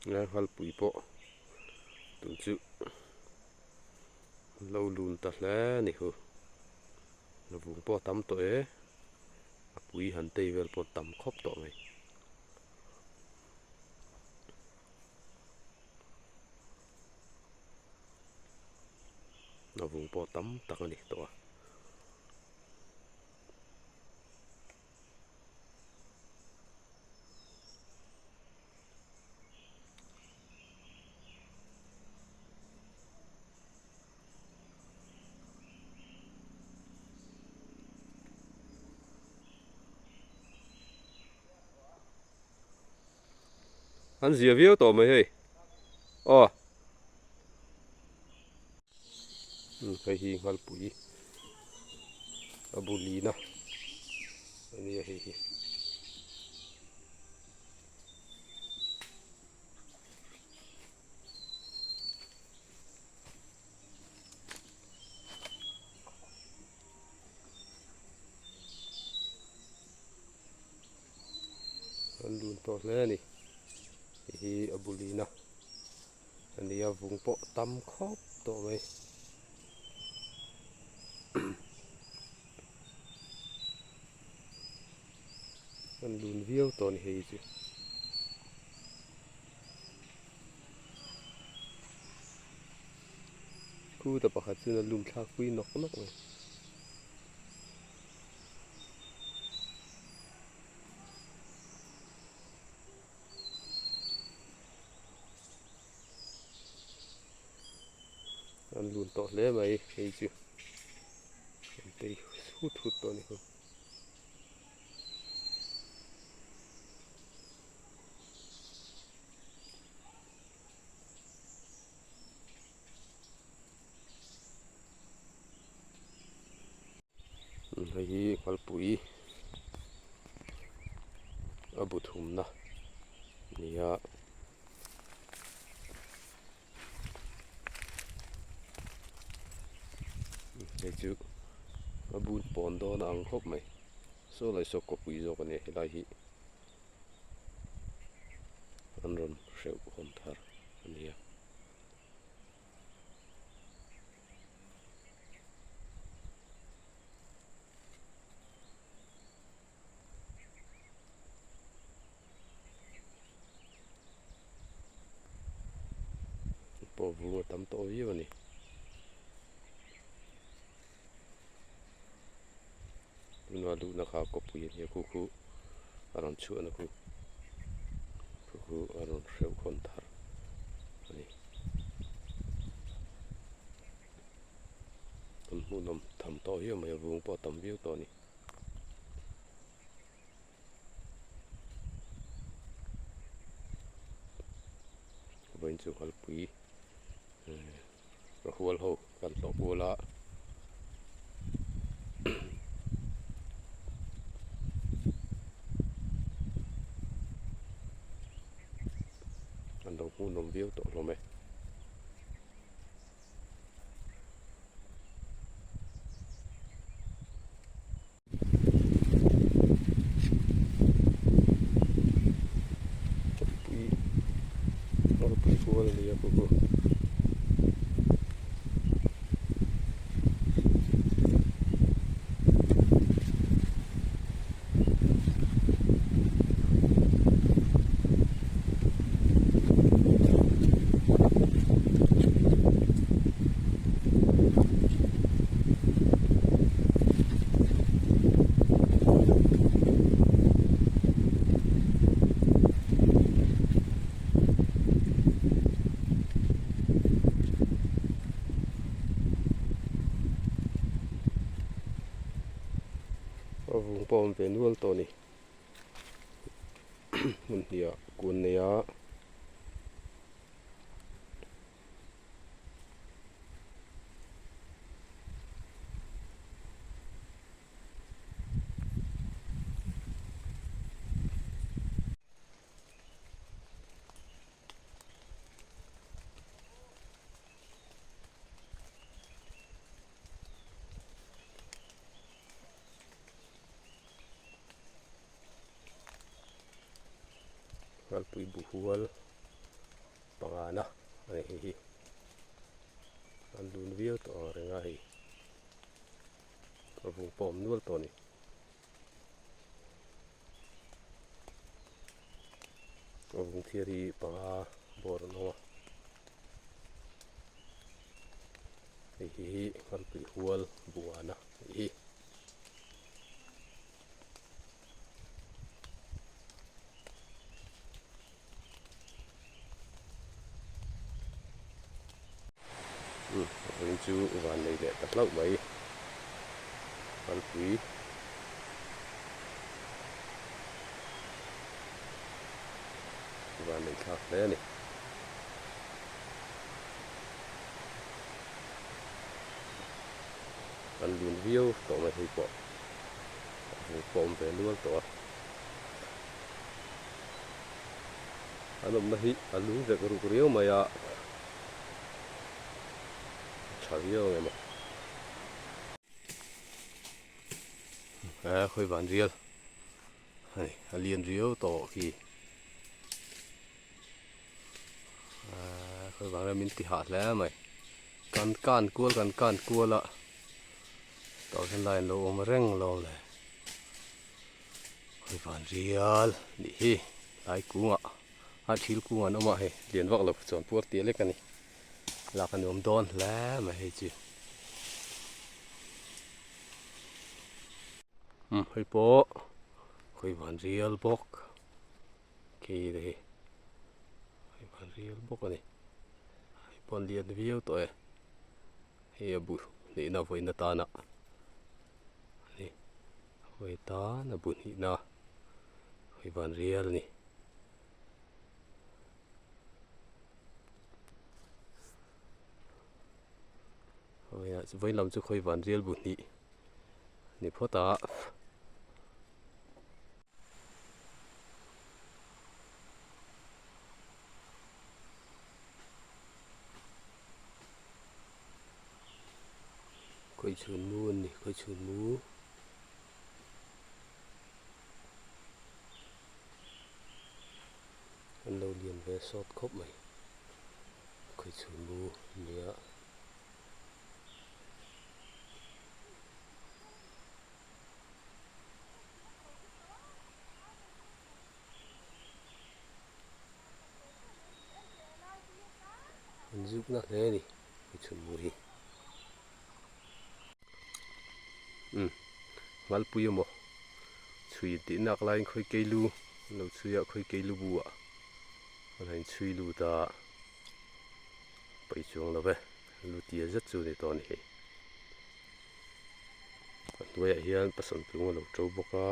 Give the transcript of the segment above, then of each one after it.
Nghalpui pawh tun chu lo lun ta hle a ni hu vung pawh a tam tawh e a pui han tei vel pawh a tam khawp tawh mai. A vung pawh tam tak a ni tawh a. An zia viau tawh mai hei aw hei hi nghalpui a bu lin a ania hei hi. An dun tawh hle a ni hei hi a bu lin a ania vung pawh tam khawp tawh mai an dun viau tawh a ni hei chu. Khuta pakhat chuan a lum thlak pui nawk nawk mai. An lun tawh hle mai hei chu an tei hut hut tawh a ni. Hei hi nghalpui a bu thumna a ni a. Hei chu a bun pawn dawn a ang khawp mai saw lai saw kawpui zawk a nia helai hi an rawn hreuh hawn thar a nia. Pawh vung a tam tawh viau a ni. Tunah luhna kha kawpui a nia khu khu a rawn chhuahna khu khu khu a rawn hreuh hawn thar a ni. An hmuhnawm tham tawh viau mai a vung pawh a tam viau tawh a ni. Vawiin chu nghalpui Rahual ho kan tlawh kual a an lo hmuhnawm viau tawh hlawm e. Pui pui kual a ni a kawng chu. A vung pawh a awm ve nual tawh a ni hmun hnih ah kun nei a. Nghalpui bu hual. panga na a ni hei hi an lun viau tawh ang reng a hei a vung pawh a awm nual tawh a ni. A vung thiar hi panga bawr an awm a hei hi ngalpui hual buana a ni hi. Vawiin chu van nei leh ta hlauh mai kalpui van neih thlak hle a ni. An lun viau tawh mai hei pawh a vur pawh a awm ve nual tawh a. An awmna hi a lung vek ruk riau mai a, a tha viau ang emaw. He khawi van rial a ni a lian riau tawh khi khawi vang rial min ti hah hle mai kan kan kual kan kan kual a tah hian lai an lo awm reng alawm le. Khawi van rial nih hi tlai kungah a thil kung an awm a hei lian vak lo chuan puar tih lek a ni lak a nuam dawn hle mai hei chu umm hei pawh khawi van rial bawk khi te hi khawi van rial bawk a ni hei pawh an lian viau tawh e hei a bu hnihna vawiin atana a ni. Hawi tan a bu hnihna hawi van rial a ni. Vawi lam chu khawi van rial bu hnih ni phawt a. Khawi chhun mu an ni khawi chhun mu. An lo lian ve sawt khawp mai khawi chhun mu nia. An zuk na hle a ni khawi chhun mu hi. Umm Ngalpui emaw chhui tih nak laiin khawi keilu an lo chhui a khawi keilu bu ah an han inchhui lut a paih chuang lo ve lu tia zet chu a ni tawh a ni hei a hnuaiah hian pasal tlung a lo to bawk a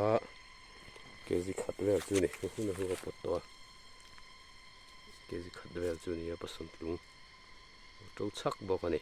kg khat vel chu a ni hun a hung a pawt tawh a kg khat vel chu a ni a pasal tlung a to chhak bawk a ni.